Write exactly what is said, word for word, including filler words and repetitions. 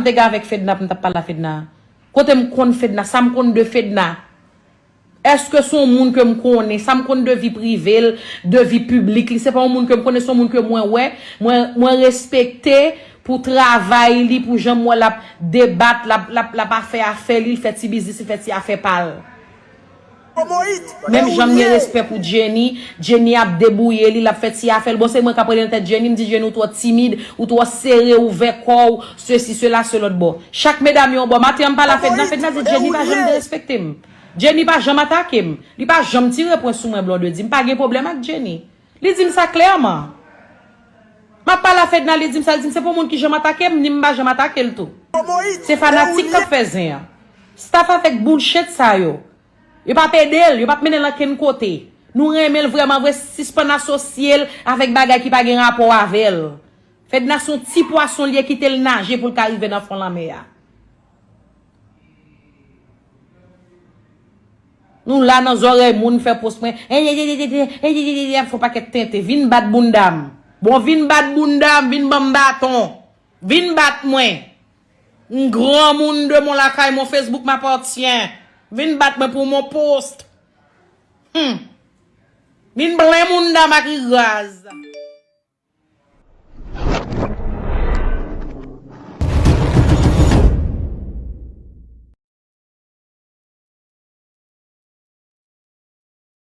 Dega avèk Fedna pou m t ap pale a Fedna? Kote m konn Fedna? Sa m konn de Fedna? Èske se yon moun ke m konnen? Sa m konn de vi prive l, de vi piblik li? Se pa yon moun ke m konnen, se yon moun ke mwen wè, mwen, mwen respekte pou travay li, pou jan m wè l ap debat, l ap, l ap, l ap afè afè li, l fè ti biznis, li fè ti afè pa l. Menm jan m gen respè pou Jenny, Jenny ap debouye li, l ap fè ti afè l. Bon, se mwen k ap rele nan tèt Jenny, m di Jenny, ou twò timid, ou twò sere, ouvè kò w, sesi, sela, se lòt bò. Chak medam yon bò. Maten an, m pale a Fedna, Fedna di Jenny pa janm derespekte m. Jenny pa janm atake m. Li pa janm tire pwen sou mwen, Blondedy. M pa gen pwoblèm ak Jenny. Li di m sa klèman. M ap pale a Fedna, li di m sa, li di m se pa yon moun ki janm atake m, ni m pa janm atake l tou. Se fanatik k ap fè zen an. Staff avèk bullshit sa yo. Yo p ap ede l, yo p ap mennen l ankenn kote. Nou renmen l vrèman vre, sispann asosye l avèk bagay ki pa gen rapò avè l. Fedna se yon ti pwason li ye, kite l naje pou l ka rive nan fon lanmè a. Nou la nan zòrèy moun fè post mwen. Ap fè yon pakèt tenten. Vin bat bounda m. Bon, vin bat bounda m, vin ban m baton. Vin bat mwen. M granmoun de mon lakay, mon Facebook m'appartient. Vin bat mwen pou mon post. Hmm. Vin plen bounda m ak ri raz.